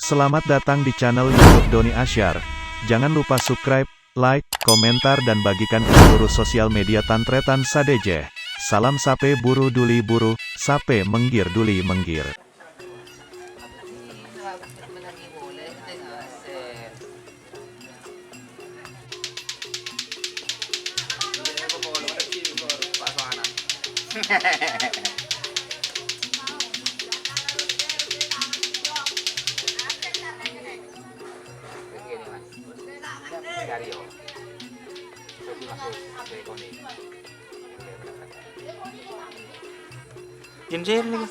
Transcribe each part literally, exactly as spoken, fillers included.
Selamat datang di channel YouTube Doni Asyar. Jangan lupa subscribe, like, komentar, dan bagikan ke seluruh sosial media Tan Tretan sadhâjâ. Salam sapè buru duli buru, sapè mèngghir duli mèngghir. Jin Sir nèka.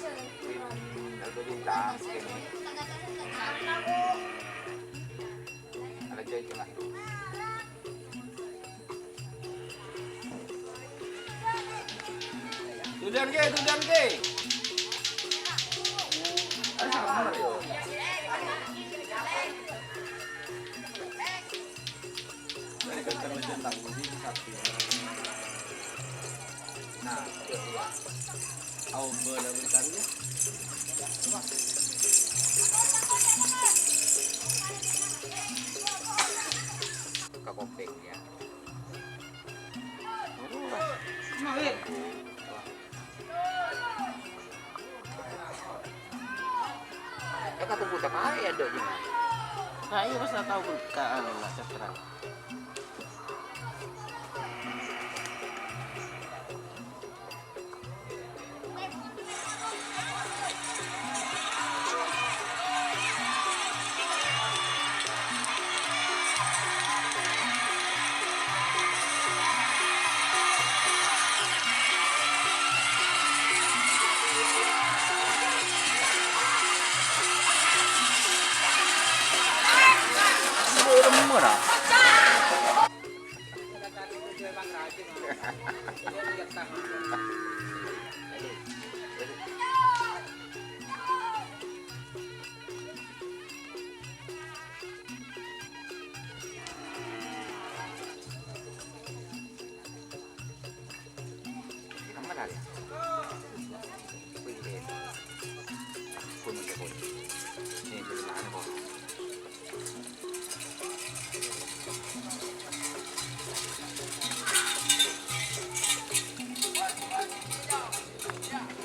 Tujuan ke, tujuan ke. Ka kopèng, ya. Ka tunggu tak ae ada je. Nah, iya, pas tau pun ka anu lah, terserah.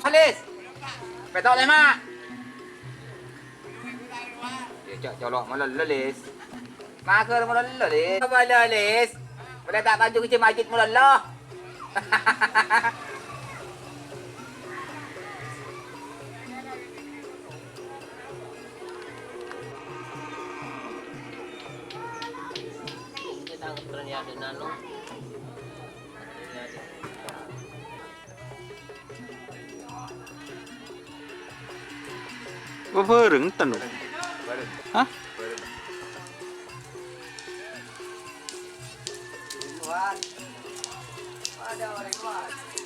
Alis. Petok lema. Ya, cok, colok malolo, Lis. Mager malolo, Lis. Apa lo, Lis? Boleh tak maju ke masjid malolo? Bâbâreng enten, lho. Hah?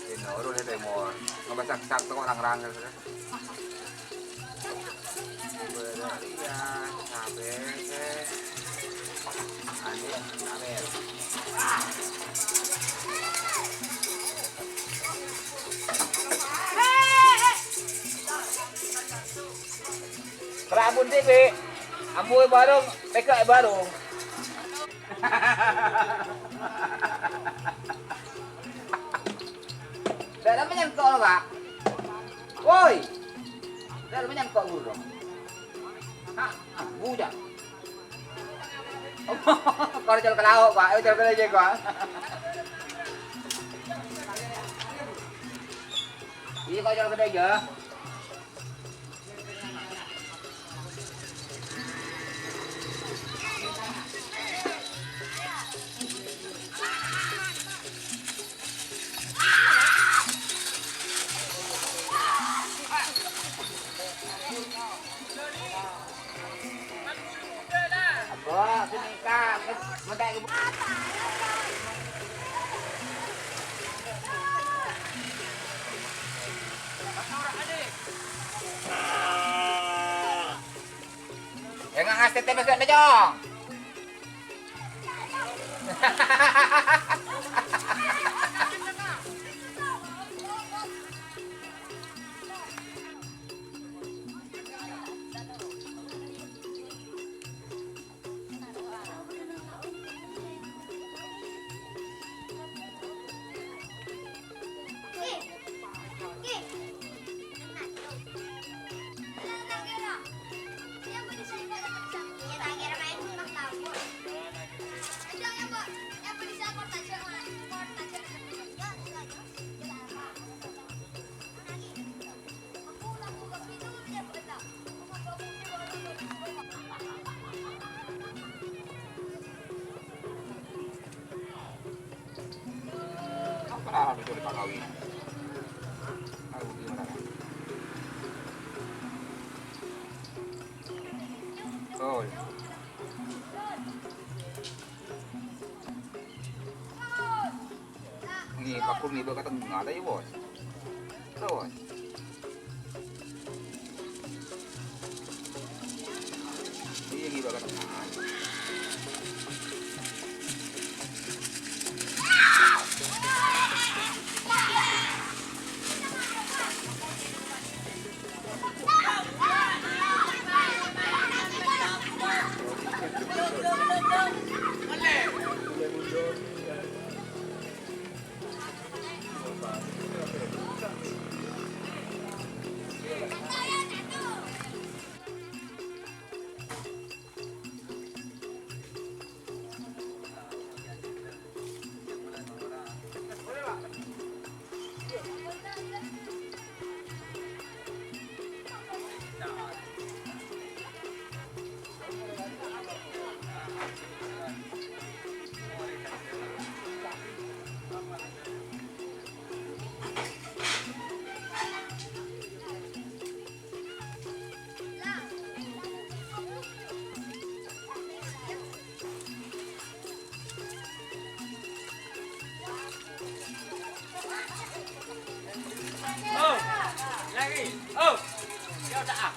Timor, urun è timor. Ngabâ sak-sak toko rang-rang. Kera' ampon dhibi'. Ambu è barung, teka è barung. Dâ' remma nyengko', Pak. Woi. Dâ' remma nyengko' buru. Hah? Bujang. Kor col ke lauk, Pak. Eh, col ke lauk, Pak. Iya, kok col ke lauk. Enggak ngasih tempe sudah, Jong. Ah, lucu di Bangkawi. Ah, lucu di mana, kan? Betul. Nè, pakon ngibâ ka tengnga, ta' iyâ, Bos? Terros. Iyâ, ngibâ ka tengnga. Oh, lagi. Oh, ya udah, ah.